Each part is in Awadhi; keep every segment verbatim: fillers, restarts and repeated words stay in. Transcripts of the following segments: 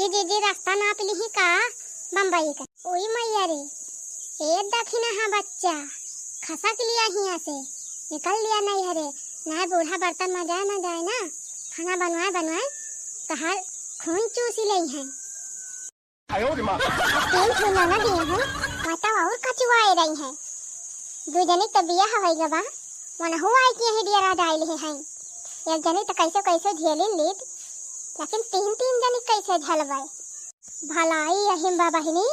जीजी रास्ता नाप लिही का बम्बई का? ओई मैया रे, ए दखिनहा बच्चा, खसक लिया हियाँ से, निकल लिया नैहरे, नाहीं बूढ़ा बर्तन मजाए मजाए ना, खाना बनवाए बनवाए तहार खून चूसी लेइहैं। अब तीन ठो ननद दिए हैं, मतलब और कचुआए रही हैं। दू जनी त बियाह होइ गवा, मनहु आए के यही डियरा डाल ही हैं। एक जनी त कैसे कैसे झेलिन लीत, लेकिन तीन तीन जनी कैसे झेलबै? भलाई यही बा बहिनी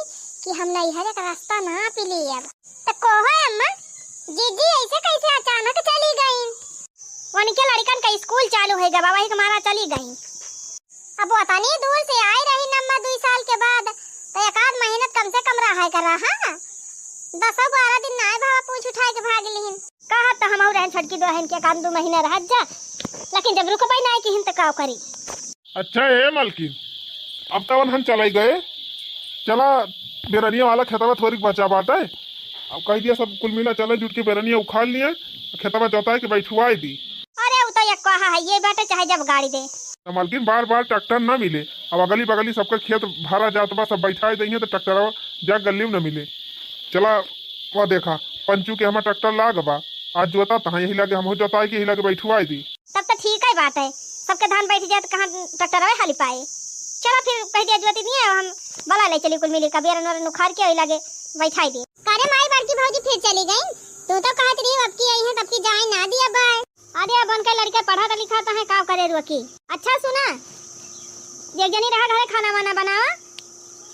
कि हम नैहरे का रास्ता नापि ली अब। त कहो अम्मा, जीजी ऐसे कैसे अचानक चली गईं? उनके लड़कन का स्कूल चालू होइ गवा, वही के मारा चली गईं। अब वतनी दूर से आई रही अम्मा दुई साल के बाद, त एक आध महीना त कम से कम रहा करा, हाँ? दसो बारह दिन नाय भावा पूँछ उठाए के भाग लिहिन। कहत त हमहू रहन छोटकी दुलहिन के एक आध दू महीना रहत जा, लेकिन जब रुकबै नाय किहिन त का करी? अच्छा ए मलकिन, अब तवन हम चलै गए, चला बेरनिया वाला खेतवा थोरिक बचा बाटै, अब कहि दिया सब कुल मिला चलै जुट के बेरनिया उखाड़ लिया, खेतवा जोताए के बैठवाए दी। अरे उ तो एक कहा है ये बाटे चाहे जब गाड़ी दे। त मलकिन बार बार ट्रैक्टर ना मिले, अब अगली बगली सबका खेत भरा जात बा, सब बैठाए दइहें त ट्रैक्टरवा जा गल्ली में न मिले। चला वह देखा पंचू के हमार ट्रैक्टर लाग बा, आज जोता तहाँ यही लागे हमहू जोताए के यही लागे बैठवाए दी। तब त ठीक है बात है, सबके धान बैठ जाए त कहाँ ट्रैक्टरवे हाली पाए। चला फिर कहि दिया जोती दिए, हम बला ले चली कुल मिली का बेरन वरन उखाड़ के वही लागे बैठाई दी। का रे माई बड़की भौजी फिर चली गईं? तू तो कहत रही अब की आई है तब की जाए ना दिया बाय। अरे अब उनके लड़के पढ़त लिखत हैं का करे रुआ की। अच्छा सुना, एक जनी रहा घरे खाना वाना बनावा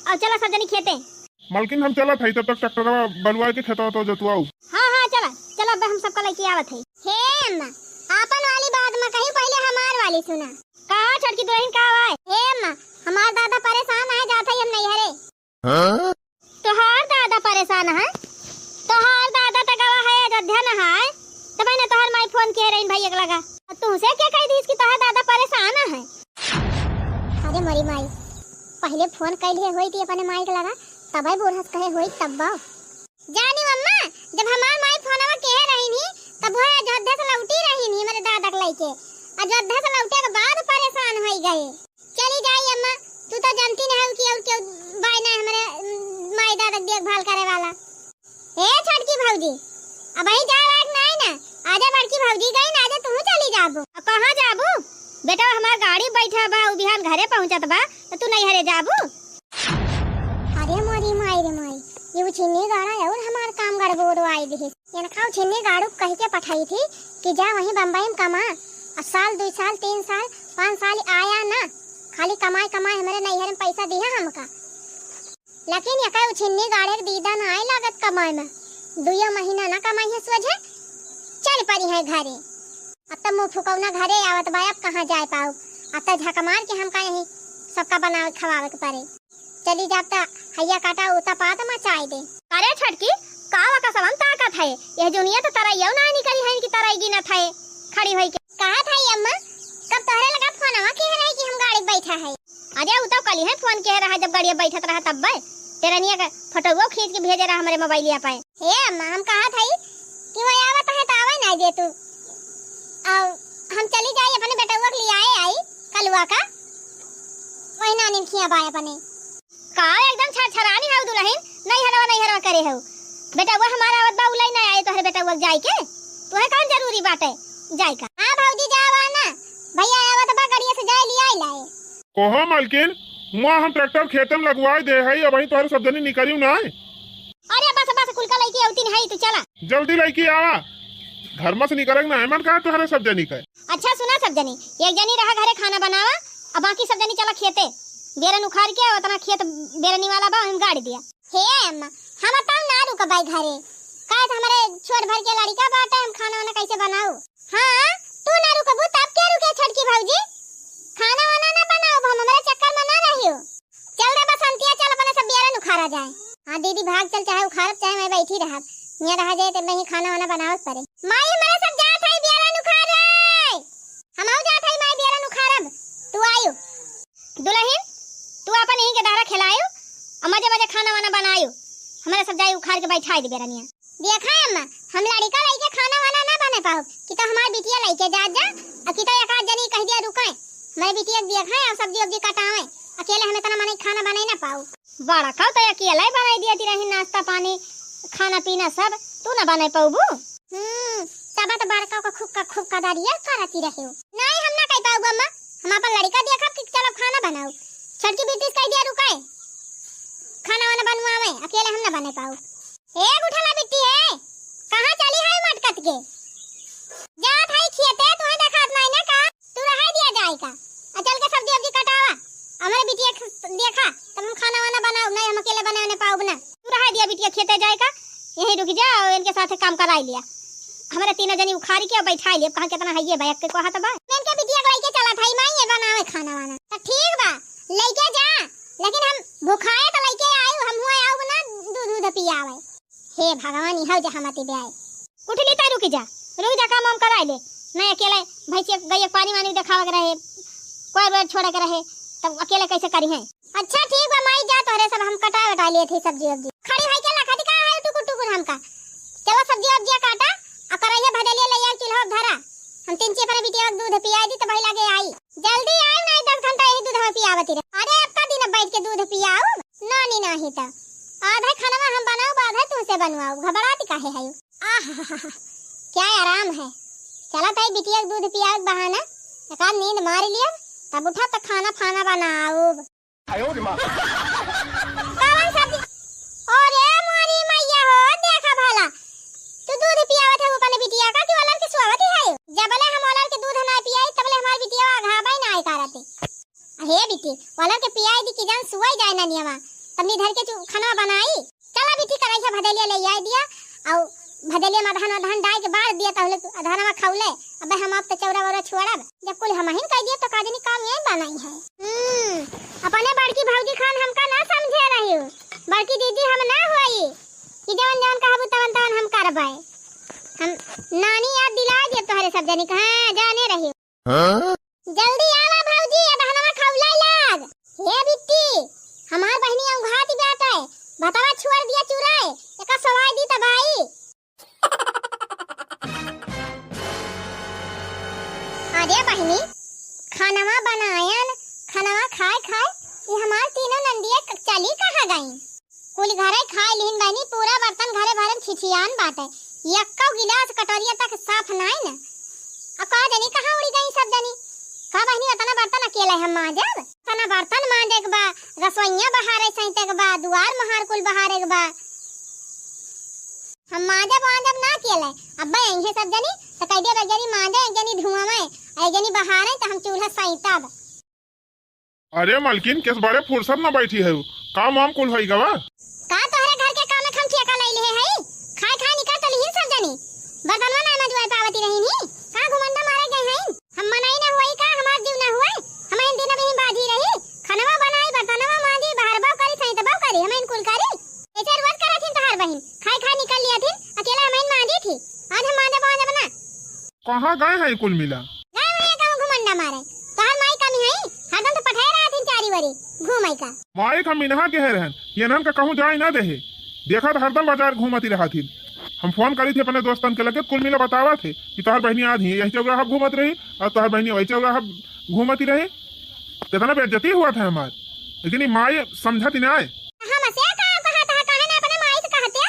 और चला सब जनी खेते। मलकिन हम चलत हई तब तक ट्रैक्टरवा बलुआ के खेतवा तो जोतवाऊ। हाँ हाँ चला चला अब हम सबका लइके आवत है। हे अम्मा, आपन वाली बाद में कही पहिले हमार वाली सुना। कहा छोटकी दुलहिन का आवा? हे अम्मा, हमार दादा परेशान आए जात है हम नैहरे। हाँ? तोहार दादा परेशान है? तोहार दादा त गवा है अयोध्या न है, तब न तोहार माई फोन किहे रहीन भैया के लगा। अब तुमसे क्या कह दीस कि तोहार दादा परेशान है? अरे मोरी माई, पहिले फोन कैले होई थी अपने माई के लगा, तबै बूढ़ा से कहे होई तब बा। जानी अम्मा, जब हमार माई फोनवा किहे रहीन ही, तब वह अयोध्या से लौटी रहीन ही मेरे दादा के लइके। अयोध्या से लौटे के बाद परेशान होई गए। चली जाई अम्मा, तू तो जानती नहीं हो कि और क्यों बाय ना हमारे, उम, माई दादा के देखभाल करे वाला। ए छोटकी भौजी, अब वही जाए लायक नहीं ना, आजा बड़की भौजी गई ना, आजा तू चली जाबू। अब कहाँ जाबू? बेटा हमार गाड़ी बैठा बा, उ बिहान घरे पहुँचत बा, तो तू नैहरे जाबू? अरे मोरी माई रे माई, ये उछिन्नी गाड़ा और हमार काम गड़बड़वाई दिहिस। इनका उछिन्नी गाड़ू कह के पठाई थी कि जा वहीं बम्बई में कमा, और साल, दुई साल, तीन साल, पाँच साल आया ना, खाली कमाई कमाई हमारे नैहर में पैसा दिया हमका। लेकिन यका उछिन्नी गाड़े के दीदा ना आए लागत कमाई में, दुइयो महीना ना कमाई है सोझे, चल पड़ी है घरे। अब तो मुँह फुकौना घरे आवत बा, अब कहाँ जाए पाऊ? अब तो झक मार के हमका यहीं सबका बनावे खवावे के पड़े। चली जाब त हैया काटा उता पात मचाई दे। अरे छोटकी, का वका सबम ताकत है? यह जुनिया तो तरैयौ ना निकली है कि तरई गिनत है खड़ी होई के। कहत है अम्मा, कब तोहरे लगा फोनवा किहे रही कि हम गाड़ी बैठा है? अरे उ तो कली है फोन किहे रहा जब गाड़िया बैठत रहा तब बे। तेरनिया के फोटोवो खींच के भेजे रहा हमरे मोबाइलिया पे। हे अम्मा, हम कहत है कि वो आवत है तो आवे नहीं दे तू। और हम चली जाई अपने बेटौआ के लियाए आई कलुआ का। वही नानी खिया बाय अपने। का एकदम छरछरानी हऊ दुलहिन, नैहरवा नैहरवा करे हऊ। बेटौआ हमार आवत बा, उ लई ना आए तोहरे बेटौआ के जाए के। तोहे कौन जरूरी बाटे जाए का? हाँ भौजी जावा ना, भैया आवत बा गड़िया से जाए लियाए लाए। कहो मलकिन, हुआ हम ट्रैक्टर खेते में लगवाए दे हई, अबहीं तोहरे सब जनी निकलियो ना। अरे बस बस, कुल का लइके अउती नहीं, तू चला। जल्दी लइके आवा, घर में से निकले के ना है मन का तोहरे सब जनी के। अच्छा सुना सब जनी, एक जनी रहा घरे खाना बनावा, अब बाकी सब जनी चला खेते। बेरन उखाड़ के उतना खेत बेरनी वाला बा, हम गाड़ दिया। हे अम्मा, हम तब ना रुकबै घरे, काहे त हमरे छोट भर के लड़का बाटे, हम खाना वाना कैसे बनाऊ? हाँ, तू ना रुकबू तब के रुके छोटकी भौजी? खाना वाना ना बनाऊ, हम हमरे चक्कर में ना रहियो। चल रे बसंतिया, चल अपने सब बियारन उखाड़ा जाए। हाँ दीदी, भाग चल, चाहे उखाड़ब चाहे मैं बैठी रहब। हियाँ रहा जाए त मैं ही खाना वाना बनावे के पड़े। माई, हमारे सब जात है बियारन उखाड़े। हम आऊ जात है माई बियारन उखाड़ब, तू आयु। दुलहिन, तू अपन यहीं के डहरा खेलायु, और मजे मजे खाना वाना बनायु। हमारे सब जाए उखाड़ के बैठाई दे बियारनिया। देखा अम्मा, हम लड़का लइके खाना वाना ना बने पाओ, कि तो हमार बिटिया लइके जात जा, और कि तो एक आध जनी कह दिया रुकाए, हमारे बिटिया के देखा और सब्जी उब्जी कटावे, अकेले हम इतना मनई खाना बनाई ना पाऊ। बड़कऊ तो अकेले बनाई दिया ती रही, नाश्ता पानी, खाना पीना सब, तू ना बनाई पाऊबू? हम्म, तब तो बड़कऊ का खूब का खूब कदरिया करती रहे हो। नहीं, हम ना कह पाऊबू अम्मा, हम अपन लड़का देखब कि चलो खाना बनाऊ। छोटकी बिट्टी से कह दिया रुकाए, खाना वाना बनवावे, अकेले हम ना बने पाऊ। ए गुठला बिट्टी है, कहाँ चली है मटकत के? जात है खेते, तुहे देखात नहीं ना का? तू रहे दिया जाए का? आ चल के सब्जी वब्जी कटावा, हमरे बिटिया ख-, देखा, तब हम खाना वाना बनाऊ, नहीं हम अकेले बने बने पाऊब ना। तू रहे दिया बिटिया खेते जाए का, यहीं रुक जा और इनके साथे काम कराई लिया। हमरे तीनों जनी उखाड़ी के बैठाई लिया, कहाँ कितना है ये बैग के कहा तो बा। मैं इनके बिटिया को लेके चला था, माई ये बनावे खाना वाना। तो ठीक बा, लेके जा, लेकिन हम भुखाए तो लेके आए, हम हुआ आऊ ना दूध दूध पियावे। हे भगवान, इहौ जहाँ मती ब्याए। उठ ली तै रुकी जा, रुक जा, काम वाम कराए ले। नहीं अकेले भैंसिया गैया के पानी वानी देखावे के रहे, कोई रोज छोड़े के रहे, तब अकेले कैसे करी है? अच्छा ठीक बा माई, जा तोहरे सब हम कटा वटा लिए थे सब्जी वब्जी। खड़ी भाई के लखत का है टुकुर टुकुर हमका। चला सब्जी वब्जी काटा, आ करैया भदलिया ले आए चूल्हा धरा। हम तीन चेपरा बिटिया के दूध पिया दी तो भाई लागे आई। जल्दी आए नहीं दस घंटा यही दूध पियावती रहे। अरे अब का दिन बैठ के दूध पियाऊ? नानी नाही त आधा खानवा हम बनाऊ, आधा तुहसे बनवाऊ, घबराती काहे है? आहा, क्या आराम है। चला ताई बिटिया के दूध पियावे के बहाना एक आध नींद मार लिया, तब उठा त खाना फाना बनाऊ। कौन सब्जी? अरे मोरी मैया हो, देखा भला, तू दूध पियावत है अपने बिटिया का कि वलर के सुआवत ही है? जबले हम वलर के दूध ना पियाई तबले हमार बिटिया आघाबे ना आए करते। हे बिट्टी, वलर के पियाई दी कि जान सुआई जाए ना नियमा। तब निधर के चू-, खाना बनाई। चला बिट्टी, करैया भदेलिया ले आई दिया, और भदेलिया में अधान अधान डाल के बाढ़ दिया, तहले अधान में खौले। अबे हम अब तो चौरा वौरा छोड़ब। जब कुल हमहिन कह दिया तो काजनी काम ये बनाई है। हम्म, अपने बड़की भौजी खान हमका ना समझे रही हो। बड़की दीदी हम ना होई कि जवन जवन कहबू तवन तवन हम करबै। हम नानी याद दिला दिया तोहरे सब जनी के, हाँ, जाने रही। हाँ? जल्दी आवा भौजी, अदहनवा खौलाए लाग। हे बिट्टी, हमार बहिनी औंघाती बाटे, भतवा छुअर दिया चुराए, एका सवाई दी तबाई। अरे बहिनी, खानवा बनायन, खानवा खाए खाए, ये हमार तीनों नंदिया क-, चली कहाँ गई? कुल घरे खाए लिहिन बहिनी, पूरा बर्तन घरे भरन छिछियान बाटे। यक्को गिलास कटोरिया तक साफ नाई न। अब का जनी कहाँ उड़ी गई सब जनी? का बहिनी अतना बर्तन अकेले हम मांजब? अतना बर्तन मांजे के बा, रसोइया बहारे सैते के बा, दुआर महार कुल बहारे के बा। हम मांजब वांजब ना अकेले। अब्बे अइहे सब जनी, त कह दे एक जनी मांजे, एक जनी धुआवे, एक जनी बहारे, त हम चूल्हा सैतब। अरे मलकिन, केस बड़े फुर्सत में बैठी है, काम वाम कुल होई गवा? का तोहरे घर के काम में हम ठेका ले ले है? खाए खाए निकल तो लिहिन सब जनी, बर्तनवा ना मजुआए पावती रही नी। का घुमंडा मारे गए हैं? हम मनाई ना हुई का, हमार जीव ना हुए? हम इन दिन भी बाजी रही, खनवा बनाई, बर्तनवा मांजी, बहरबो करी, सैतबो करी, हम इन कुल करी। ऐसे रोज करत हिन तोहार बहिन, खाए खाए निकल लिया थिन, अकेला हम इन मांजी थी। आज हम मांजब वांजब ना। कहाँ गए हैं कुल मिला? गए हुए कहूँ घुमंडा मारे। तोहर माई कमी है, हरदम तो पठाए रहा थिन चारी वरी घूमे का। माई का मिनहा के है रहन, ये नन का कहूँ जाए ना देहे। देखा तो हरदम बाजार घूमती रहा थिन। हम फोन करी थी अपने दोस्तन के लगे, कुल मिला बतावा थे कि तोहर बहनी आज ही यही चौराहा घूमत रही और तोहर बहनी वही चौराहा घूमती रही। कितना बेइज्जती हुआ था हमार, लेकिन ये माई समझती ना आए। हम से का कहा था, काहे ना अपने माई से कहते?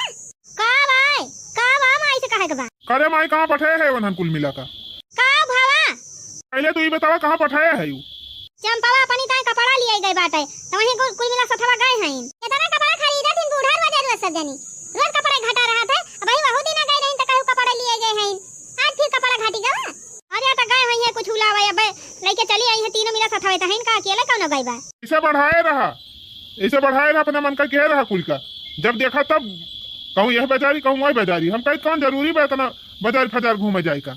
का भाई, का बा माई से कहे के बा? करे माई, कहाँ पठाए है वनहन कुल मिला का? का भावा? पहले तू ही बतावा, कहाँ पठाए है यू? चंपावा अपनी ताई कपड़ा लिए गए बाटे, तो वहीं कुल, कुल मिला सथवा गए हैं। इतना कपड़ा खरीदा थिन बूढ़ा रोज रोज सब जनी, रोज कपड़ा घटा रहा था। अब वही वहू दिन गए रही तो कहू कपड़ा लिए गए हैं, आज फिर कपड़ा घटी गवा। अरे तो गए हैं कुछ उलावा, अब लेके चली आई है तीनों मिला सथवा, तो हैं का अकेले कौन गए बा? इसे बढ़ाए रहा, इसे बढ़ाए रहा, अपने मन का कह रहा कुल का। जब देखा तब कहूँ यह बाजारी, कहूँ वह बाजारी। हम कही कौन जरूरी बा इतना बाजार फजार घूमे जाए का?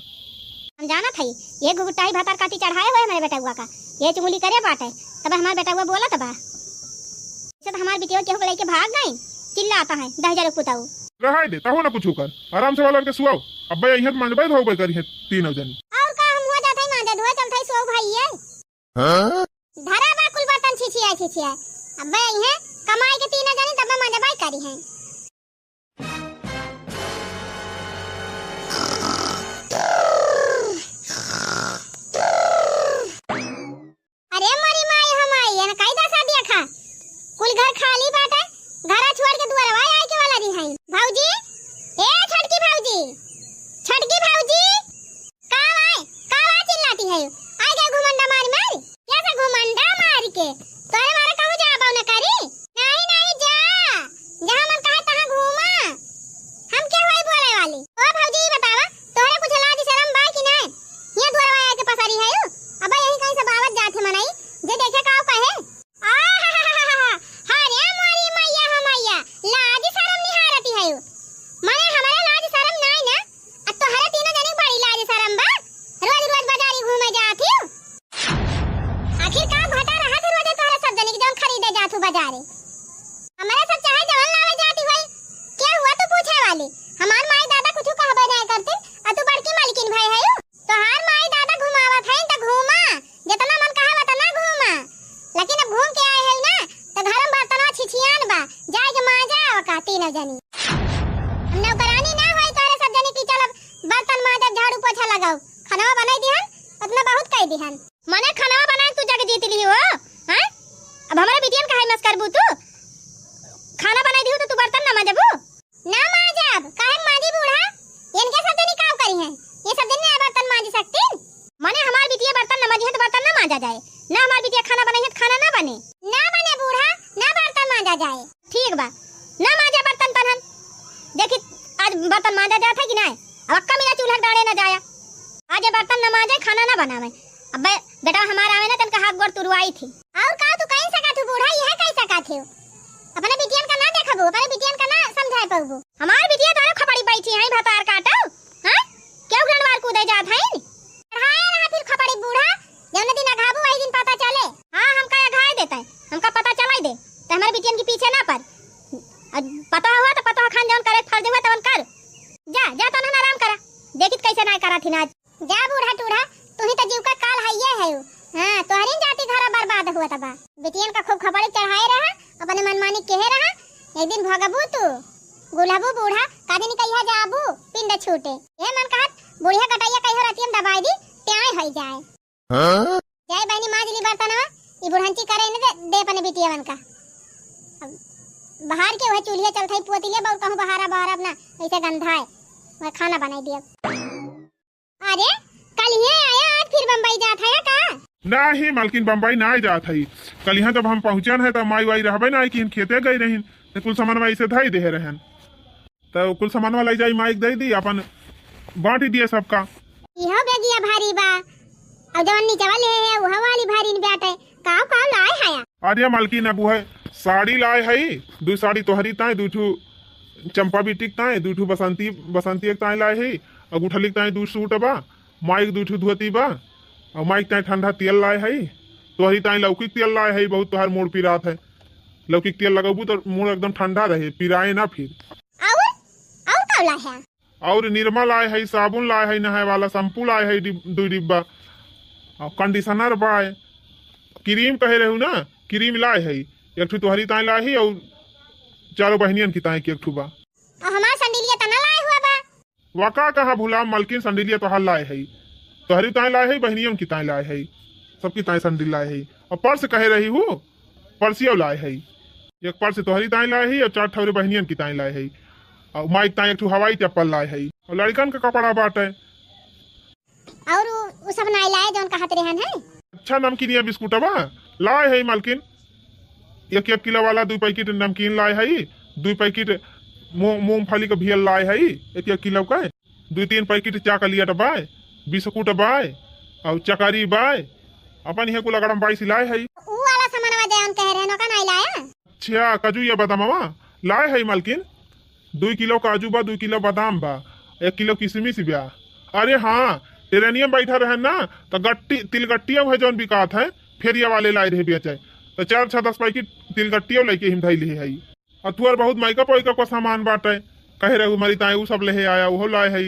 हम जानत हई, ये घुघुटाई भातार काटी चढ़ाए हुए हमारे बेटउआ का, ये चुगली करे बाटे, तब हमार बेटउआ बोलत बा। इसे तो हमार बिटिया केहू के लेके भाग गई, चिल्लाता है दह हजार पुताऊ। रहाई दे, तहु ना कुछ कर, आराम से वाला के सुआओ। अब्बे यहीं तो मंजबे धोबे करी है तीनों जनी। और का हम हुआ जात है मांजे धोए चलत है सो भाई है। हाँ? धरा बा कुल बर्तन छिछिया छिछिया। अब्बे यहीं कमाई के तीनों जनी तब मंजबे करी है। अरे मोरी माई हो माई, एन कई दसा तोहरे मारे कहूँ जाबो न करी? नहीं, नहीं, जा, जहाँ मन कहे तहाँ घूमा। हम के होई बोले वाली? ओ भौजी, ई बतावा, तोहरे कुछ लाज शरम बा कि नहीं? ये दुआरवा आके पसारी है यू? अब यही कहीं से बावत जात है मनई, जे देखे का कहे। आहाहाहा, हरे मोरी मैया हो मैया, लाज शरम निहारती है यू। मने हमरे लाज शरम नाई ना, आ तोहरे तीनों जनी बड़ी लाज शरम बा। रोज रोज बाजारी घूमे जात ही। आखिर का घाटा रहा था रोज तोहरे सब जनी के जौन खरीदे जात हूँ बाजारे? हमरे सब चाहे जौन लावे जाती होई, के हुआ तू पूछे वाली? हमार माई दादा कुछ कहबे नहीं करती, आ तू बड़की मालकिन भई है यू। तोहार माई दादा घुमावत हईन त घूमा, जेतना मन कहे वतना घूमा, लेकिन अब घूम के आए हई ना, त घर में बर्तनवा छिछियान बा, जाए के माजा ओका तीनों जनी। हम नौकरानी ना होई तोहरे सब जनी की चलब बर्तन माजा, झाड़ू पोछा लगाओ, खाना बनाई दिहन, उतना बहुत कह दिहन। मने खाना बनाए तू जग जीत ली हो, हैं? अब हमारे बिटियन का है मस्कर बू तू, खाना बनाई दिहू तो तू बर्तन ना माजबू? ना माजब, काहे माजी बूढ़ा? इनके सब जनी काव करी हैं? ये सब जनी ना बर्तन माजी सकतीन? मने हमार बिटिया बर्तन ना माजी है तो बर्तन ना माजा जाए, ना हमार बिटिया खाना बनाई है तो खाना ना बने। ना बने बूढ़ा, ना बर्तन माजा जाए। ठीक बा, ना माजा बर्तन तनहन। देखी, आज बर्तन माजा जात है कि नाय? अब अक्का मिला चूल्हा के डाड़े ना जाया। आज ये बर्तन ना माजे, खाना ना बनावे। अबे बेटा हमार आवे ना, तनका हाथ गोड़ तुरवाई थी। और का तू कह सकत हूँ बूढ़ा, यह कह सकत हूँ? अपने बिटियन का ना देखबू, अपने बिटियन का ना समझाए पबू। हमार बिटिया तारे खपड़ी बैठी है, भतार काटो, हाँ? क्यों गंडवार कूदे जात है? चढ़ाए रहा फिर खपड़ी बूढ़ा, जौन दिन अघाबू वही दिन पता चले। हाँ, हमका अघाए देता है, हमका पता चलाई दे, तो हमारे बिटियन के पीछे ना पर। और पता हुआ तो पता खान जौन करे फर्ज हुआ तवन कर। जा, जा तनहन आराम करा, देखित कैसे ना करा थी ना। जा बूढ़ा टूढ़ा, तू ही तो जीव का काल हइये है। हाँ, तोहरी जाति घरा बर्बाद हुआ तबा। बिटियन का खूब खपड़ी चढ़ाए रहा, अपने मनमानी कहे रहा, एक दिन भगबू तू, गुलहबू बूढ़ा, का दिन कहिया जाबू, पिंड छूटे। ये मन कहत, बुढ़िया कटैया कहियो रतियम दबाई दी, त्याय होई जाए। हाँ? जाए बहनी माज ली बर्तनवा, ई बुढ़ंची करे न दे, दे अपने बिटियवन का। अब बाहर के वह चूल्हे चलत है, पोती ले, बहुत कहूँ बहारा, बहारा अपना ऐसे गंधाए, वह खाना बनाई दिया। अरे, कल ही आया, आज फिर बम्बई जात है का? नाही मलकिन, बम्बई ना जात है। कल यहाँ जब हम पहुँचन है तब माई वाई रहबे ना कि खेते गई रहिन, तो कुल सामान वाई से धई दे रहन। तो कुल सामान वाला जाई माई के दे दी, अपन बांट दिए सबका। इहो बेगिया भारी बा, और जवन नीचे वाले है, वह वाली भारी न बाटे। काव काव लाए है? अरे मलकिन, अब वह साड़ी लाए है, दू साड़ी तोहरी ताई, दू ठू चंपा बिटिक ताई, दू ठू बसंती, बसंती एक ताई लाए है, और गुठलिक ताई दू सूट बा, माइक दू ठू धोती बा, और माइक ताई ठंडा तेल लाए है, तोहरी ताई लौकी तेल लाए है, बहुत तोहार मूड़ पिरात है, लौकी तेल लगबू तो मूड़ एकदम ठंडा रहे, पिराए ना फिर। और, और का लाए है? और निरमा लाए है, साबुन लाए है, नहाए वाला शैम्पू लाए है, डिब-, दू डिब्बा, और कंडीशनर बाय, क्रीम कहे रहू ना, क्रीम लाए है, एक ठू तोहरी ताई लाए है, और चारों बहनियन की ताई के एक ठू बा। और हमार संडिलिया तना लाए हुआ बा। वका कहाँ भुला मलकिन, संडिलिया तोहार लाए है, तोहरी ताई लाए है, बहनियन की ताई लाए है, सबकी ताई संडिल लाए है। और पर्स कहे रही हूँ, पर्सियो लाए है, एक पर्स तोहरी ताई लाए है और चार ठौरे बहनियन की ताई लाए है, और माइक ताई एक ठू हवाई चप्पल लाए है, और लड़कन का कपड़ा बाटे। और उ, उ सब नाई लाए जौन कहत रहन है। अच्छा नमकीनिया बिस्कुटवा लाए है मलकिन, एक एक किलो वाला दू पैकेट नमकीन लाए है, दू पैकेट मू-, मूंगफली के भियल लाए है एक एक किलो का, दू तीन packet chocolate buy, biscuit buy, और चकारी बाय, अपन इहे कुल अगड़म बाई सिलाए है। उ वाला सामानवा जौन कहे रहन ओका नाई लाया? अच्छा, काजू या बादामवा लाए है मलकिन, दुई किलो काजू बा, दुई किलो बादाम बा, एक किलो किशमिश बा। अरे हाँ, ट्रेनिया में बैठा रहन ना, तो गट्टी, तिलगट्टिया है जौन बिकात है, फेरिया वाले लाए रहे बेचे, तो चार छः दस पैकेट तिलगट्टिया लेके हम धैले है। और तुअर बहुत मेकअप वेकअप का सामान बाटे, कहे रहू मरी ताई उ सब लेहे आया, उहो लाए है।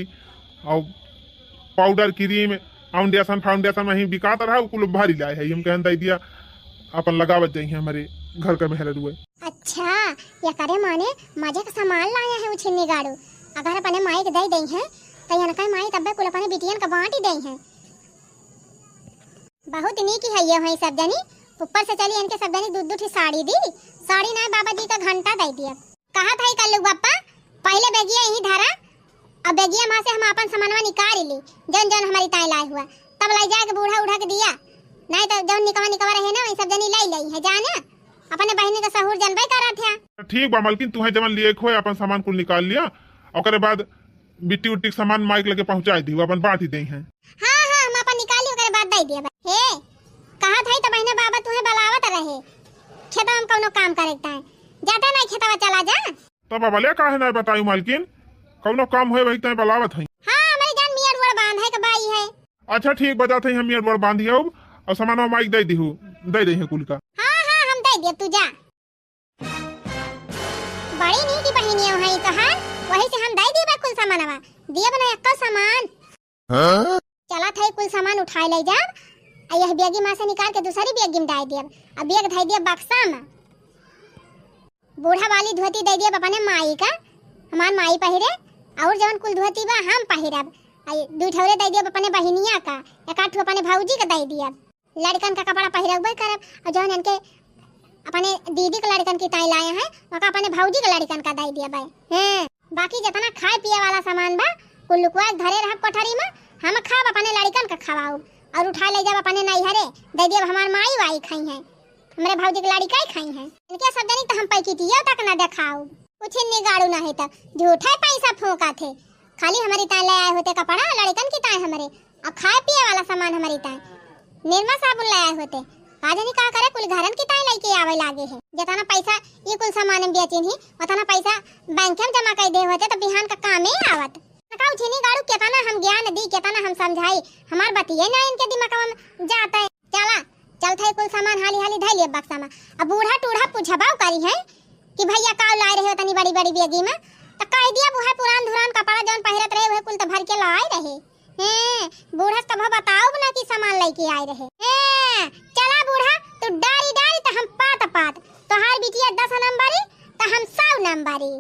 और पाउडर, क्रीम, फाउंडेशन, फाउंडेशन में ही बिकात रहा, उ कुल भारी लाए है। हम कहन दे दिया, अपन लगावत जाई है हमारे घर का मेहर रुए। अच्छा, ये करे माने मजे का सामान लाया है उछिन्नी गाड़ू। अगर अपने माई के दे दे है, तो इनका माई तब्बे कुल अपने बिटियन का बांट दे है। बहुत नीक है ये होई सब जनी। ऊपर से चली इनके सब जनी दू दू ठी साड़ी दी। साड़ी ना बाबा जी का घंटा दे दिया। कहा था कल्लू बप्पा, पहले बेगिया यही धरा, अब बेगिया माँ से हम अपन सामानवा निकाल ली, जौन जौन हमारी ताई लाए हुआ, तब लाई जाके बूढ़ा उढ़ा के दिया। नाहीं त जउन निकवा निकवा रहे ना, वही सब जनी लइ लइहैं, जाने? अपने बहिनी क सहूर जनबइ करत ह्या। ठीक बा मलकिन, तुहैं जवन लिएक होय, आपन सामान कुल निकाल लिया, ओकरे बाद बिट्टी उट्टी क सामान माई क लगे पहुँचाइ दिहू, आपन बाँटि देइहैं। हाँ, हाँ, हम आपन निकाल ली, ओकरे बाद दइ दिया। हे, कहत हई त बहिने बाबा तुहैं बलावत रहे, खेतवा म कउनो काम करेक ताईं, जाते नाहीं खेतवा चला जा। तब अबले काहे नाहीं बताई मलकिन, कउनो काम होय वही ताईं बलावत हई। हाँ, हमरी जान मियाँ डुअर बाँधे क बाई है। अच्छा ठीक बा, जात हई हम मियाँ डुअर बाँधि आउब, अउर सामानवा माई क दइ दिहू, दइ दिहैं कुल का। हाँ, हाँ, हम दइ दिया, तू जा। बड़ी नीक बहिनिया है तोहार, वही से हम दइ दिया कुल सामानवा, दिया बना एक्को सामान। हाँ? चलत हई कुल सामान उठाइ लइ जाब, अउ यह बेगी मा से निकाल के दूसरी बेगी म डाइ दियब, अउ बेग धइ दियब बक्सा म। बूढ़ा वाली धोती दइ दियब अपने माई क, हमार माई पहिरे, अउर जउन कुल धोती बा हम पहिरब, अउ दुइ ठउरे दइ दियब अपने बहिनिया क, एक आध ठो अपने भउजी क दइ दियब। लड़िकन क कपड़ा पहिरउबइ करब, अउर जउन इनके अपने दीदी क लड़िकन की ताईं लाए हैं, ओका अपने भउजी क लड़िकन क दइ दियब। हैं, बाकी जेतना खाए पिए वाला सामान बा, कुल लुकवा के धरे रहब कोठरी म, हम खाब अपने लड़िकन क खवाउब, अउर उठाइ लइ जाब अपने नइहरे, दइ दियब हमार माई वाई खइहैं, हमरे भउजी क लड़िकइ खइहैं। इनके सब जनी त हम पैकिटियो तक न देखाउब। कुछ निगाड़ू नाहीं त झूठइ पइसा फूँकत हे। खाली हमरी ताईं लइ आए होते कपड़ा, लड़िकन की ताईं हमरे, अउ खाए पिए वाला सामान हमरी ताईं, निरमा साबुन लइ आए होते। का जनी का करे, कुल घरन की ताईं लइके आवइ लागे हैं। जेतना पइसा ई कुल सामान म बेचिन ही, ओतना पइसा बैंक म जमा कइ दे होते त बिहान क कामे आवत। का उछिनी गाड़ू, केतना हम ज्ञान दी, केतना हम समझाई, हमार बतिये ना इनके दिमगवा म जात है। चला, चलत है कुल सामान हाली हाली धइ लिया बक्सा म। अब बूढ़ा टूढ़ा पूछबउ करिहैं कि भइया का लाए रहे ओतनी बड़ी बड़ी बेगी म, त कहि दिया उहइ पुरान धुरान कपड़ा जउन पहिरत रहे उहइ कुल त भरि के लाए रहे। हैं, बूढ़ा से कबहुँ बताउब ना कि सामान लइके आए रहे। हैं, चला बूढ़ा, तू डारी डारी त हम पात पात, तोहार बिटिया दस नंबरी त हम सौ नंबरी।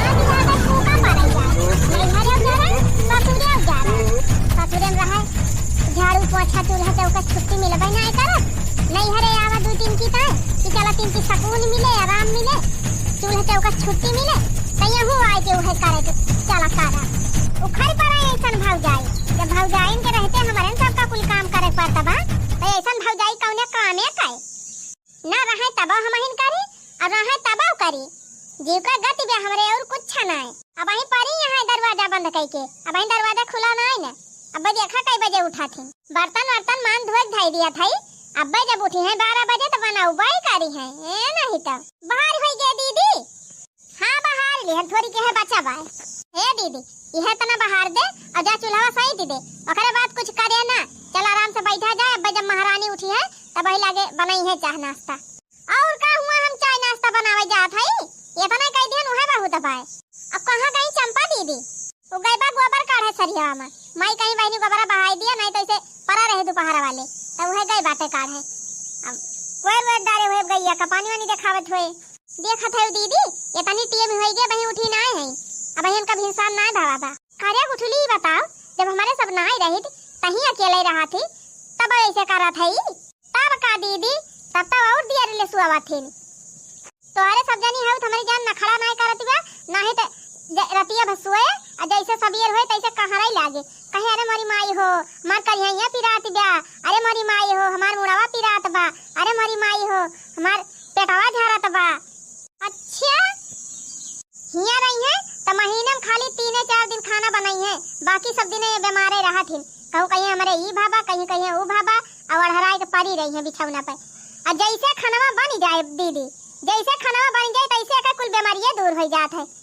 आज ज्यादा फूका पड़ै जाए। नैहरे जा रहे, ससुरे जा रहे। ससुरे में रहे, झाड़ू, पोछा, चूल्हा, चौका छुट्टी मिलबे नाहीं करत। नैहरे आवा दू तीन की ताईं, कि चला तीन की सकून मिले, आराम मिले, चूल्हा चौका छुट्टी मिले, त यहू आए के उहे करे के चला करा। उखड़ पड़े अइसन भौजाई। जब भौजाइन के रहते हमरे न सबका कुल काम करे पड़त बा, त अइसन भौजाई कौने कामे के? ना रहे तबो हमहिन करी, अउर रहे तबो करी। जीव का गति बे हमरे अउर कुछ नाय। अबहीं परी यहाँ दरवाजा बंद कइके, अबहीं दरवाजा खुला नाय न। अब्बे देखा कई बजे उठत ही। बर्तन वर्तन मान धोए धइ दिया थई। अब्बे जब उठी हैं बारह बजे त बनउबे करी हैं। ए नहीं त। बाहर होई गे दीदी। हाँ, बहार लिहन, थोड़ी के है बचा बाय। हे दीदी, इहे तना बहार दे अउर जा चूल्हा सैंत दे, ओकरे बाद कुछ करे ना। चल आराम से बैठा जाए, अब्बे जब महारानी उठी है तब वही लागे बनाई है चाह नाश्ता। अउर का हुआ, हम चाय नाश्ता बनावे जात हई, इतना कह दिहन उहे बहुत बाय। अब कहाँ गई चंपा दीदी? वो गई बा गोबर काढ़े सरिया में, माई कहीं बहनी गोबरा बहाई दिया, नहीं तो इसे परा रहे दोपहर वाले, तो वह गई बाटे काढ़े। अब कोई रोज डारे हुए गैया का पानी वानी देखावत हुए। देखत है दीदी, इतनी टेम होई गे, बही उठी नाय है। अबहीं इनका भिनसार नाय भावा बा। अरे गुठली, बताओ, जब हमरे सब नाय रहित, तहीं अकेले रहत ही, तब ऐसे करत है ई? तब का दीदी, तब तो अउर दिया रे ले सुआवत हिन। तोहरे सब जनी हऊ त हमरी जान नखड़ा नाय करत बा, नाहीं त ज-, रतिया भर सोए, आ जैसे सबेर होए तैसे कहरई लागे, कहे, "अरे मोरी माई हो, हमार करिहइया पिरात बा, अरे मोरी माई हो, हमार मुड़वा पिरात बा, अरे मोरी माई हो, हमार पेटवा झरत बा।" अच्छा, हियाँ रही हैं त महीना में खाली तीने चार दिन खाना बनाई हैं, बाकी सब दिन ये बीमारे रहत हिन। कहूँ कहीं हमरे ई भाबा, कहीं कहीं ऊ भाबा, अउर अड़हराए के परी रही हैं बिछौना पे। आ जैसे खनवा बन जाए दीदी, जैसे खनवा बन जाए तैसे एकर कुल बीमारिये दूर हो जात है।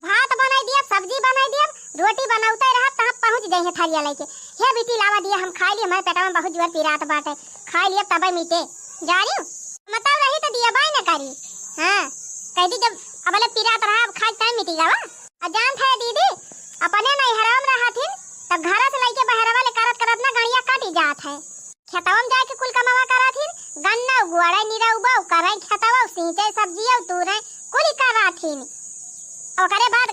भात बनाई दियब, सब्जी बनाई दियब, रोटी बनौते रहब, तहाँ पहुँच जाइहे थालिया लेके। "हे बेटी, लावा दिया, हम खाई ली, हमारे पेटवा में बहुत जोर पिरात बाटे, खाई लियब तबे मिटे।" जा रही हूँ, मतलब रही तो दिया बाय न करी। हाँ, कह दी, "जब अबले पिरात रहा, अब खाई तय मिटी जावा।" आ जान थे दीदी, अपने नैहरवा में रहत हिन, तब घर से लेके बहरवा ले करत करत ना गड़िया कटी जात है। खेतवा में जाके कुल कमावा करत हिन, गन्ना उगवाड़े, निरौबा करे, खेतवा सींचे, सब्जिया तूरे, कुल करत हिन। ओकरे बाद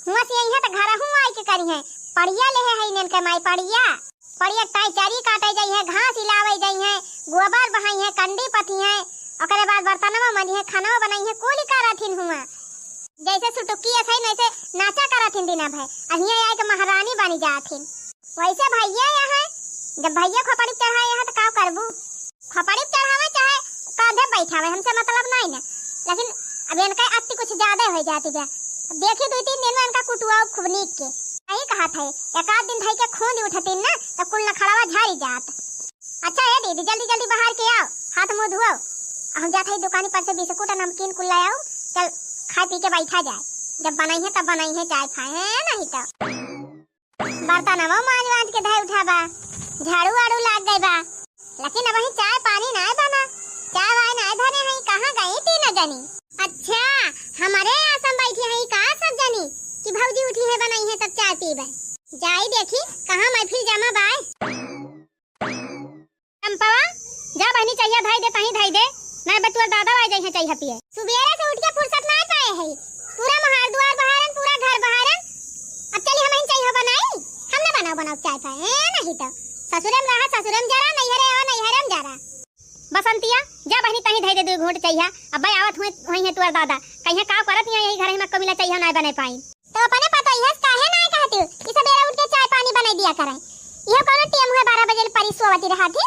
हुआं से अइहें त घरहू आइके करिहें। पड़िया लेहे है इनके माई, पड़िया। पड़िया ताई चरी काटे जइहें, घास इलावे जइहें, गोबर बहाइहें, कंडी पथिहें, ओकरे बाद बर्तनवा मंजिहें, खानवा बनाइहें, कुल करत हिन हुआं। जैसे सुटुकी अइसे वैसे नाचा करत हिन दिना भर, आ हियां आइके महारानी बनी जात हिन। वैसे भैया यहाँ जब भइया खोपड़ी चढ़ाए हैं तो का करबू? खोपड़ी चढ़ावे चाहे कांधे बैठावे, हमसे मतलब नहीं ना, लेकिन अब इनका अति कुछ ज्यादा हो जाती बा। अब देखी दुइ तीन दिन में इनका कुटुआ खूब नीक के। यही कहा था, एक आध दिन धई के खूंद उठतीन ना तो कुल नखड़वा झारी जात। अच्छा ए दीदी, जल्दी जल्दी बाहर के आओ, हाथ मुंह धुआओ। हम जात हई दुकानी पर से बिस्कुट आ नमकीन कुल ले आओ, चल खाए पी के बैठा जाए। जब बनाई है तब बनाई है चाय फाय, है नहीं तो। बर्तनवा मांज वांज के धै उठाबा, झाड़ू वाड़ू लाग गई बा, लेकिन अबहीं चाय पानी नाय बना, चाय वाय नाय धरे हई, कहाँ गई तीनों जनी? अच्छा, हमरे आसम बैठी हई का सब जनी कि भौजी उठी है, बनाई है तब चाय पीबे। जाई देखी कहाँ महफिल जमा बाय। चंपवा, जा बहिनी, चहिया धई दे, तहीं धई दे, नाय बे तोर दादा आ जइहे चहिया पिए। सुबेरे से उठ के फुर्सत नाय पाए है, पूरा मोहार दुआर बहारन, पूरा घर बहारन। अब चली हमहिन चहिया बनाई, हम ना बनाओ बनाओ चाय पाए, ए नहीं तो ससुरे में रहा, ससुरे में जरा, नैहरे आवा, नैहरे में जरा। बसंतिया, जा बहिनी, तहीं धई दे दुइ घूंट चहिया, अब्बे आवत हुए, हुई है तोर दादा, कहिए का करत यहाँ यही घर में को मिला चहिया नाय बने पाई। तो अपने पतोहिया से काहे नाय कहती हो कि सबेरे उठ के चाय पानी बनाई दिया करें? इहो कौनो टेम हुए बारह बजे ले परी सोवती रहा थी।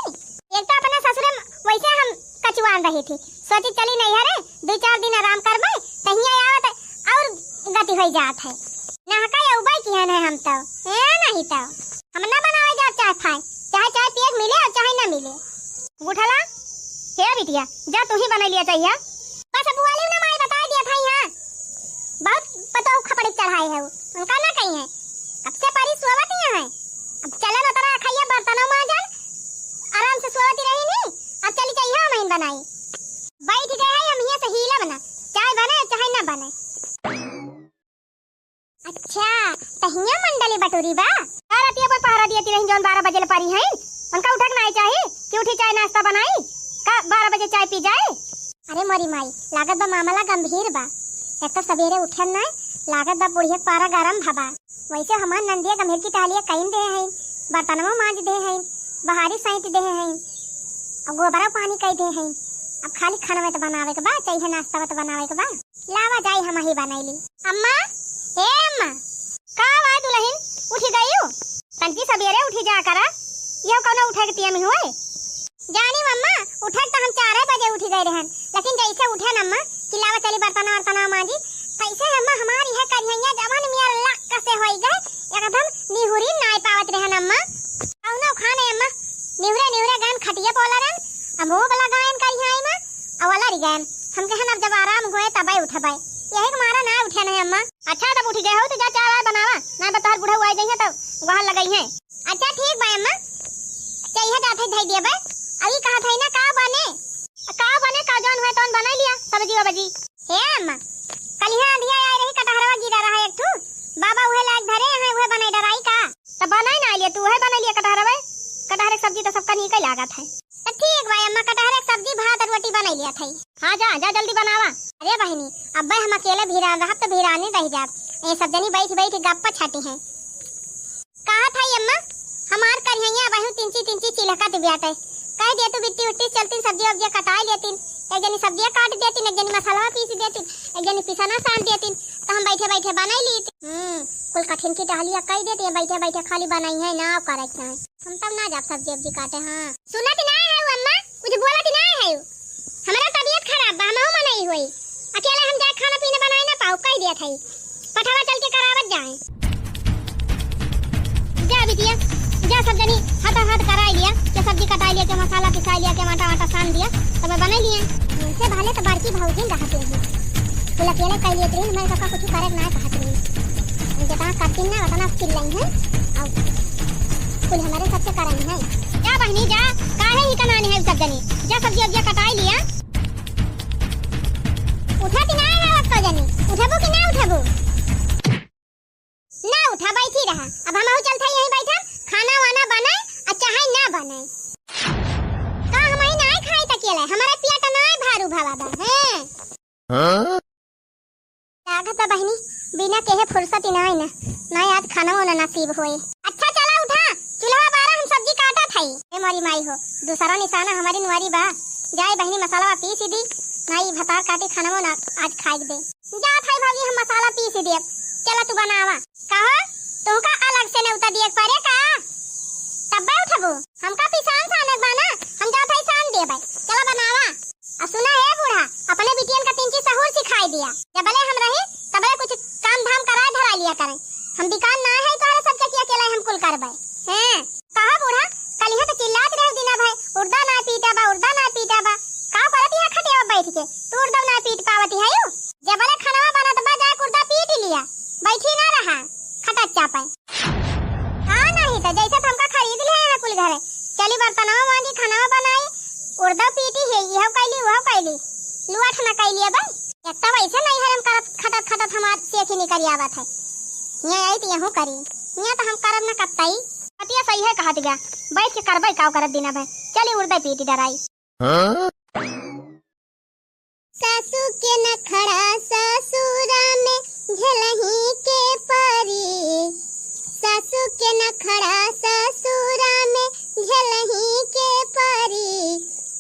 एक तो अपने ससुरे में वैसे हम कचुआन रही थी, सोची चली नैहरे दुइ चार दिन आराम करबे, तहिया आवत और गति होई जात है। नहका ये उबाई किहन है हम तो, ए नहीं तो। हम ना बनावे जाब चाय फाय, चाहे चाय पिए के मिले और चाहे ना मिले। उठला, हे बिटिया, जा तू ही बनाई लिया चहिया। बस अब वाली ना माई बताई दिया था यहाँ। बहुत पतोह खपड़ी चढ़ाए है वो, उनका ना कही है। अब से परी सोवत ही है। अब चलन उतरा खाइए बर्तनों मांजन, आराम से सोवती रही नहीं। अब चली चहिया महीन बनाई। बैठ गए है हम हियां से हीला बना, चाय बने चाहे ना बने। अच्छा, तहिया मंडली बटोरी बा? का रतिया पर पहरा दिया तिरहिन जौन बारह बजे ले परी हैं? उनका उठक नाय चाही कि उठी चाय नाश्ता बनाई? का बारह बजे चाय पी जाए? अरे मोरी माई, लागत बा मामला गंभीर बा। एक तो सबेरे उठन नाय, लागत बा बुढ़िया के पारा गरम भबा। वैसे हमार नंदिया गंभीर की टहलिया कइन दे हैं, बर्तनवा मांज दे हैं, बहारी सैंत दे हैं, अब गोबरा पानी कई दे हैं। अब खाली खाना में तो बनावे के बा, चाहे नाश्ता में तो बनावे के बा। लावा जाई हम ही बनैली। अम्मा, हे अम्मा। का बा दुलहिन, उठी गयू? तनकी सबेरे उठी जा करा, ये कौनो उठे के टेम हुए? जानी अम्मा, उठे त हम चार बजे उठी गए रहन, लेकिन जैसे उठे न अम्मा कि लावा चली बर्तन वर्तन मांजी, तैसे अम्मा हमारी है करिहैया जवन मियर लक से होई गए, एकदम निहुरी नाय पावत रहन अम्मा। कौनो खाने अम्मा, निहुरे निहुरे गन खटिया पोला रहन, अब मुंह वाला गायन करिहैं अम्मा, अवला रिगैन। हम कहन अब जब आराम होए तबे उठबे। यही के मारा ना उठे नहीं अम्मा। अच्छा तब उठ गए हो तो जा चाय वाय बनावा, ना तो तोहर बुढ़ऊ आ जाइए तो वहां लगई है। अच्छा ठीक बा अम्मा, चइहा जात है धई दिया बे। अभी कहा था ना का बने, का बने का जौन हुए तौन बनाई लिया सब्जी वब्जी। हे अम्मा, कल यहाँ आंधिया आए रही कटहरवा गिरा रहा एक ठू, बाबा उहे लाग धरे हैं उहे बनाई डराई का। तब बनाई ना लिया तू, उहे बनाई लिया कटहरवा, कटहर के सब्जी तो सबका नीक लागत है। तो ठीक बा अम्मा, कटहर के सब्जी भात और रोटी बनाई लिया था। हाँ जा, जा जल्दी बनावा। अरे बहिनी, अब्बे हम अकेले भिरान रहब तो भिरानी रह जाब। ए सब जनी बैठ बैठ गप्पा छाटी हैं। कहा था अम्मा, हमार करिहैया अबहू तिंची तिंची चिलकत बियाटे। कह दिया तू बिट्टी उट्टी चलतीन सब्जी वब्जी कटाई लेतीन, एक जनी सब्जिया काट देतीन, एक जनी मसाला पीस देतीन, एक जनी पिसना सान देतीन, तो हम बैठे बैठे बनाई लीत। हम्म, कुल कठिन की टहलिया कह देती है, बैठे बैठे खाली बनाई है ना करे के चाहे। हम तब ना जाब सब्जी उब्जी काटे। हाँ सुनत ना है अम्मा, कुछ बोलत ना है। हमारा तबीयत खराब बा, हमहू मनई होई। अकेले हम जाए खाना पीना बनाए ना पाऊ, कह दिया था। पठवा चल के करावत जाए। जा बिटिया, जा सब जनी हाथा हाथ कराई लिया, के सब्जी कटाई लिया, के मसाला पिसाई लिया, के आटा वाटा सान दिया, तब बनाई लिया। इनसे भले तो बड़की भौजी रहत रही, कुल अकेले कह लिए रही, मैं सबका कुछ करे ना कहत रही। जितना करती ना उतना चिल्लाई है, और कुल हमारे सबसे कराई है। जा बहिनी जा, काहे ही कनानी है सब जनी, जा सब्जी उब्जिया कटाई लिया। उठा कि ना आवत को जनी, उठबू कि ना उठबू? ना उठा, बैठी रहा। अब हमहू चलत हई यहीं बैठब, खाना वाना बनाए आ चाहे ना बनाए। का हमही नाय खाई तकियले, हमारे पेट नाय भारू भवा बा, हैं? हाँ? लागत बा बहिनी, बिना केहे फुर्सत ही नाय ना, नाय आज खाना वाना नसीब होए। अच्छा चला उठा, चूल्हा बारा हम सब्जी काटत हई। ए मोरी माई हो, दूसरा निशाना हमारी नुआरी बा। जाए बहिनी मसाला पीस दी, नाई भतार काटी खाना वाना आज खाए दे। जात हई भौजी हम मसाला पीस देब, चला तू बनावा। कहो, तुमका अलग से नेवता दिए के परे का? तब्बे उठबू? हमका पिसान सानक बा ना, हम जात हई सान देबै। चला बनावा। आ सुना हे बूढ़ा, अपने बिटियन का तीन चीज सहूर सिखाई दिया। जबले हम रही, तबले कुछ काम धाम कराए धरा लिया करें। हम बिकान ना है तोहरे सबके कि अकेले हम कुल करबै। हैं, कहा बूढ़ा, कलिहे तो चिल्लात रहे दिना भर, उर्दा ना पीटा बा, उर्दा ना पीटा बा। का करत यहाँ खटिया बैठ के? तू उर्दा ना पीट पावती है यू? जबले खानवा बनत बा, जाए उर्दा पीट लिया, बैठी ना रहा खटच्चा पे। हाँ, नहीं तो जैसे तो हमका खरीद लिहे हैं कुल घरे। चली बर्तनवा मांजी, खानवा बनाई, उर्दव पीटी है, इहो कैली, उहो कैली, लुआठ ना कैली अब। एक तो वैसे नहीं है हम करत, खटत खटत हमार सेखी निकल आवत है। ये आई तो यहू करी, ये तो हम करब ना कत्तई। पतिया सही है कहत गया, बैठ के करबै काव करत दिना भर। चली उर्दव पीटी डराई। हाँ? सासू के नखड़ा ससुरा में झेलही के परी, सासू के नखड़ा ससुरा में झेलही के परी,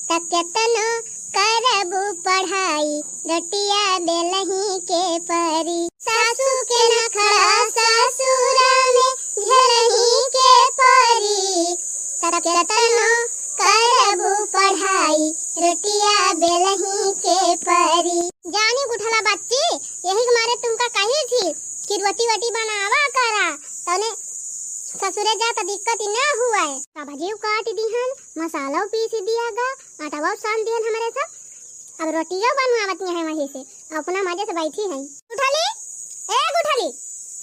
त केतनो करबू पढ़ाई, रोटिया बेलही के परी। सासू के नखड़ा ससुरा में झेलही के परी, त केतनो करबू पढ़ाई, रोटिया बेलही के परी। जानी गुठला बच्ची, यही के मारे तुमका कही थी कि रोटी वोटी बनावा करा, तने ससुरे जा त दिक्कत ही ना हुआ है। सब्जियो काट दिहन, मसाला पीस दिया गा, आटावा सान दिहन हमरे सब। अब रोटियो बनवावत नहीं है वहीं से, अपना मजे से बैठी है। गुठली, ए गुठली,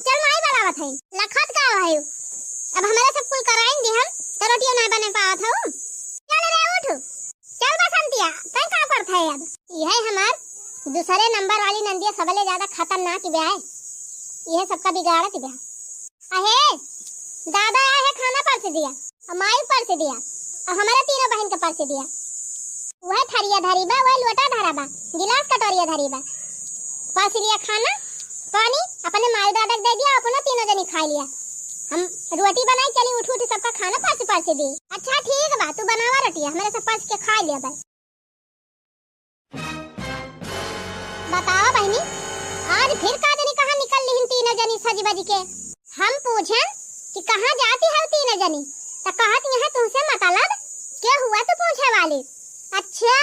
चल माई बुलावत है। लखत का है? अब हमरे सब कुल कराइन दिहन, त रोटियो ना बने पावत हऊ। चल रे उठ, चल बसंतिया, तै का करत है अब? यह हमार दूसरे नंबर वाली नंदिया सबले ज्यादा खतरनाक ब्या है, यह सबका बिगाड़त ब्या। अहे, दादा आए है खाना परस दिया, अउर माई परस दिया, अउर हमरे तीनों बहिन के परस दिया। वह थरिया धरी बा, वह लोटा धरा बा, गिलास कटोरिया धरी बा। परस लिया खाना, पानी, अपने माई दादा के दे दिया, अपना तीनों जनी खाई लिया। हम रोटी बनाई, चली उठ उठ सबका खाना परस परस दी। अच्छा ठीक बा, तू बनावा रोटी, हमरे सब परस के खाई लिया बा। बतावा बहिनी, आज फिर का जनी कहाँ निकल लिहिन तीनों जनी सज बज के? हम पूछेन कि कहाँ जाती है तीनों जनी, त कहत यहाँ तुमसे मतलब के हुआ तू पूछे वाली। अच्छा,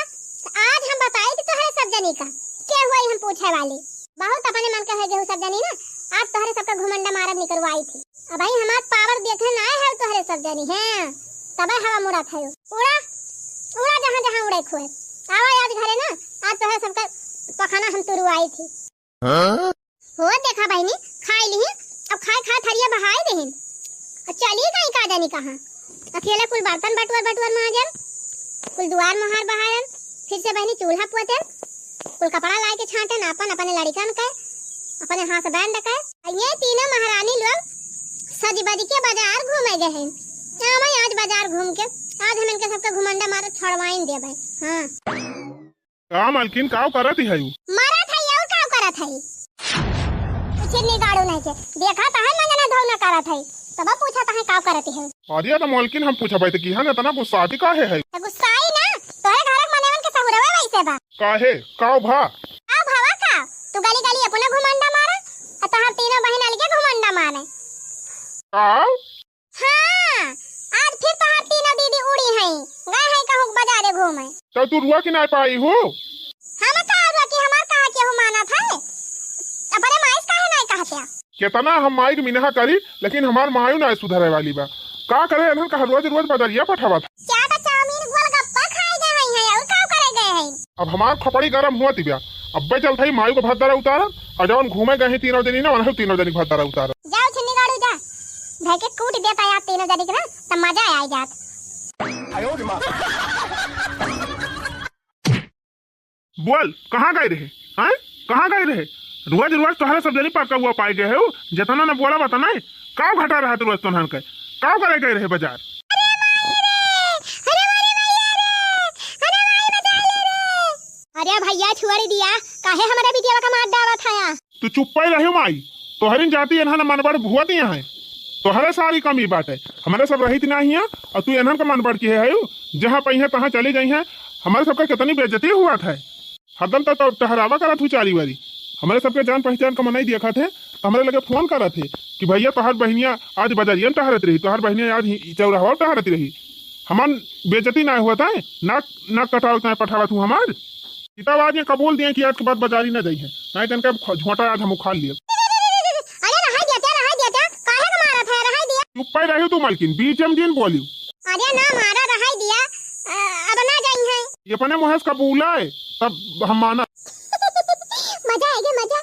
त आज हम बताई कि तोहरे सब जनी का के हुआ हम पूछे वाली। बहुत अपने मन के है गेहूँ सब जनी ना, आज तोहरे सबका घुमंडा मारब निकरवाई थी। अब भाई हमार पावर देखे ना आए है तोहरे सब जनी, हैं? तबे हवा मुड़त है। उड़ा, उड़ा जहाँ जहाँ उड़े खुए। आवा आज घरे ना, आज तोहरे सबका पखाना हम तुरुआई थी। हाँ? हो देखा बहिनी, खाई लिही, अब खाए खाए थरिया बहाई देहिन। अब चली गई का जानी कहाँ। अकेले कुल बर्तन बटुअर बटुअर मांजन, कुल दुआर मोहार बहारन, फिर से बहिनी चूल्हा पोतन, कुल कपड़ा लाए के छांटन, आपन अपने लड़िकन के, अपने husband के। आ ये तीनों महारानी लोग सज बज के बाजार घूमे गए हैं। आवा आज बाजार घूम के, आज हम इनके सबके घुमंडा मारत छोड़वाइन देबै। हाँ। का मालकिन, काव करत है? मरत है, और काव करत है? छिन्नी गाड़ू नहीं के। देखा त है मंजना धौना करत है, तब पूछा त है काव करत है। अरे त मालकिन, हम पूछा भाई त किहन इतना गुस्साती काहे है? त गुस्साई ना, तोहरे घर के मनेवन के सहुरवे वैसे बा। काहे? काव भा? काव भवा का? तू गली गली अपना घुमंडा मारा, आ तोहर तीनों बहिन अलगे घुमंडा मारे। काव? हाँ, आज फिर तोहार तीनों दीदी उड़ी हैं, गए हैं कहूँ बाजारे घूमे। तो तू रुआ कि ना पाई हो? हम का रुआ कि हमार कहा केहू मानत है? अपने माई से काहे नहीं कहत्या? केतना हम माई के मिनहा करी, लेकिन हमार मायू ना सुधरे वाली बा। का करे, इन्हन का रोज रोज बजरिया पठावत। क्या तो चाउमीन गोलगप्पा खाए गए हैं, और का करे गए हैं? अब हमार खोपड़ी गरम हुआ तिबिया, अब्बे चलत ही मायू के भद्दरा उतारब, और जौन घूमे गए हैं तीनों जनी ना, उन्हें तीनों जनी के भद्दरा उतारब। जाओ छिन्नी गाड़ू जा, धर के कूट देता यार तीनों जनी के ना, तब मजा आ जात। बोल, कहाँ गए रहे? हैं? कहाँ गए रहे? रोज रोज तोहरे सब जनी पका हुआ पाए गए हो, जितना न बोला बतना है। काव घटा रहा तू रोज तोहन के? काव करे गए रहे बाजार? अरे माई रे! अरे माई रे भैया रे! अरे माई बचा ले रे! अरे भैया छोड़ दिया, काहे हमारे बिटिया का मार डाला था यहाँ? तू चुप्पे रहे माई, तोहरिन जाति एन्हन मनबढ़ भुआ दिया है। तोहरे सारी कमी बाटे, हमरे सब रहित ना हिया, और तू एन्हन का मनबढ़ किहे है, जहाँ पइहे तहाँ चली जाइहे। हमरे सबका कितनी बेइज्जती हुआ था। हरदम तो, तो टहरावा करत हूँ चारी वारी। हमरे सबके जान पहचान का मनई देखत है, तो हमरे लगे फोन करत है कि भैया तोहर बहिनिया आज बजरियन टहरत रही, तोहर बहिनिया आज ही चौराहवा टहरत रही। हमार बेइज्जती नाहीं होत है, नाक, नाक कटावत नाहीं पठावत हूँ हमार। ई तब आज ये कबूल दिए कि आज के बाद बाजारी न जाई है, नाहीं तो इनका ख-, झोंटा आज हम उखाड़ लिए। अरे रहाई दिया, रहाई दिया, काहे के मारत है, रहाई दिया। चुप्पे रही तू मलकिन, बीच में जिन बोली। अरे ना मारा, रहाई दिया, अ, अब ना जाई है। ये अपने मुँह से कबूला है, तब हम माना। मजा आएगा, मजा,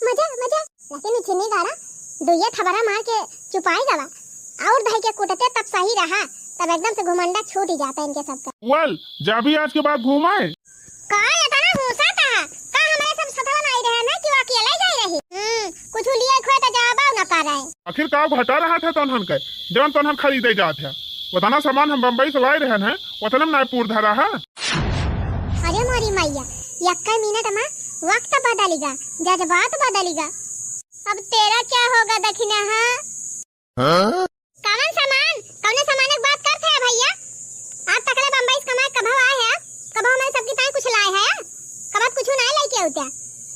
मजा, मजा। लेकिन ई छिन्नी गाड़ा दुइये थबरा मार के चुपाई गवा, और धई के कूटते तब सही रहा, तब एकदम से घुमंडा छूट ही जाता इनके सबका। बोल, जा भी आज के बाद घूमे। का इतना घूसा था? का हमारे सब सथवा नाहीं रहे ना कि वो अकेले जाए रही? हम्म, कुछ लिए खोए तो जवाब ना कर रहे। आखिर का घटा रहा था तोहन के, जवन तोहन खरीदे जात है? उतना सामान हम बम्बई से लाए रहन है, उतने में नाहीं पूर धरा है। अरे मोरी मैया, यक्का मिनट मा वक्त बदलिगा, जज्बात बदलिगा। अब तेरा क्या होगा दखिनहा? हाँ? कवन सामान? कवने सामान के बात करत है भैया? आज तकले बम्बई से कमाए कभव आए है? कभव हमारे सबकी ताई कुछ लाए है? कभव कुछ नाहीं लेके आउत्या।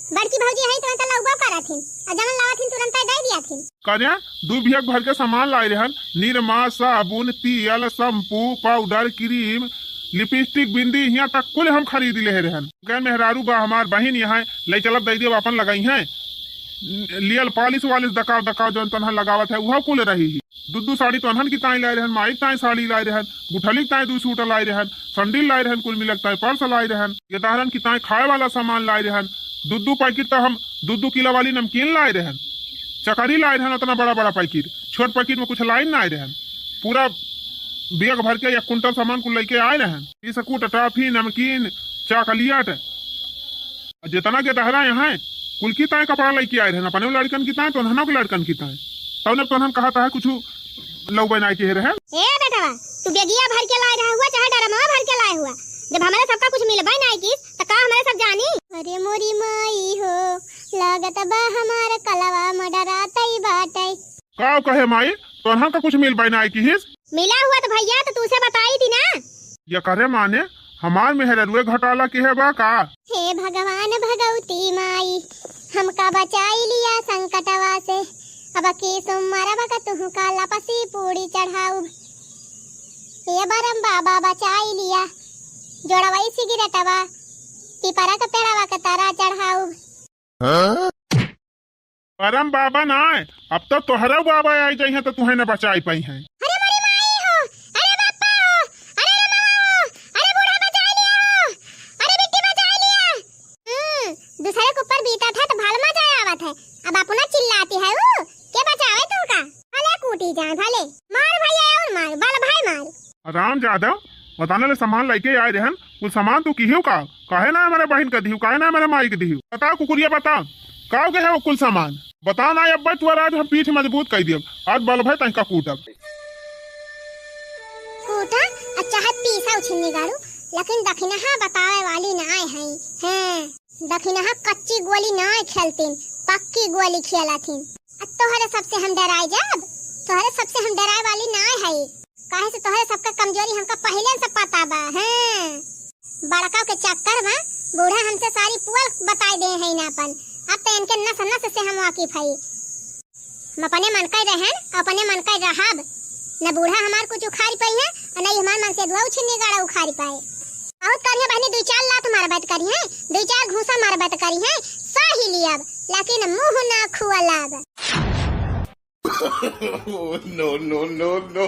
बड़की भौजी है तो लउबो करत हिन, और जवन लावत हिन तुरंत दे दिया थिन। करे, दू बियक भर के सामान लाए रहन, निरमा, साबुन, तेल, शैम्पू, पाउडर, क्रीम, लिपस्टिक, बिंदी, हियाँ तक कुल हम खरीद ले रहन। गैन मेहरारू बा हमार बहिन यहाँ, ले चलब दे देब अपन लगाई हैं। लियल पालिश वालिश दकाव दकाव जौन तनहन लगावत है, उहो कुल रही ही। दू दू साड़ी तोहन की ताई लाए रहन, माई ताई साड़ी लाए रहन, गुठली ताई दू सूट लाए रहन, संडिल लाए रहन, कुल मिलक ताई पर्स लाए रहन, ये तहरन की ताई खाए वाला सामान लाए रहन। दू दू पैकेट तो हम दू दू किलो वाली नमकीन लाए रहन, चकरी लाए रहन, उतना बड़ा बड़ा पैकेट, छोट पैकेट में कुछ लाए ना आए रहन। पूरा बैग भर के एक कुंटल सामान कुल लेके आए रहन। बिस्कुट, टॉफी, नमकीन, चॉकलेट, जितना के तहरा यहाँ है, कुल की ताए कपड़ा लेके आए रहन, अपने लड़कन की ताए, तोहनों के लड़कन की ताए। तब ने तोहन कहा था कुछ लउबे नाहीं के रहे। ए बेटवा, तू बेगिया भर के लाए रहा हुआ, चाहे डरमवा भर के लाए हुआ, जब हमारे सबका कुछ मिलबे नाहीं किस, तो का हमारे सब जानी? अरे मोरी माई हो, लागत बा हमार कलवा मडरातई बाटई। का कहे माई, तोहन का कुछ मिलबे नाहीं किहिस? मिला हुआ तो भैया, तो तूसे बताई थी ना। ये करे माने, हमार मेहररुए घोटाला के है बा का? हे भगवान भगवती माई, हमका बचाई लिया संकटवा से। अब की सोमवारवा का तुहका लपसी पूड़ी चढ़ाउब। हे बरम बाबा बचाई लिया, जोड़वई सिगरेटवा, पिपरा के पेड़वा के तरा चढ़ाउब। हाँ? परम बाबा नाय, अब तो तोहरा बाबा आई जाई हैं तो तुहें न बचाई पाई हैं। अरे मोरी माई हो, अरे बापा हो, अरे रे माँ हो, अरे बूढ़ा बचाई लिया हो, अरे बिट्टी बचाई लिया। हम्म, दूसरे के ऊपर बीता था तो भल मजा आवत है, अब अपना चिल्लाती है वो, के बचावे तुमका? भले कूटी जाए भले, मार भैया और मार, बल भाई मार। राम यादव, बताने ले सामान लेके आए रहन, कुल सामान तू किहियो का? काहे ना हमारे बहिन के दिहू, काहे ना हमारे माई के दिहू? बताओ कुकुरिया, बताओ, काव के है वो कुल सामान? बताओ ना, अब तू आज हम पीठ मजबूत कर दियब, आज बल भय तंका कूटब। कूटा, अच्छा है पीसा उछिन्नी गाड़ू, लेकिन दखिनहा बतावे वाली ना आए हैं। हैं, दखिनहा कच्ची गोली ना खेलतीन, पक्की गोली खेलतीन। आ तोहरे सबसे हम डराए जाब? तोहरे सबसे हम डराए वाली ना है, काहे से तोहरे सबका कमजोरी हमका पहिले से पता बा। हैं, बड़का के चक्कर में बूढ़ा हमसे सारी पोल बताए दे हैं ना अपन, अब तो इनके नस नस से हम वाकिफ है। हम अपने मन का रहन, अपने मन का रहब। न बूढ़ा हमार कुछ उखाड़ पाई है, और न ही हमार मन से दुआ उछिन्नी गाड़ा उखाड़ पाए। बहुत करिए बहनी, दुई चार लात मारबत करिए, दुई चार घूसा मारबत करिए, सही लियब, लेकिन मुंह ना खुअलब। Oh, no, no, no, no।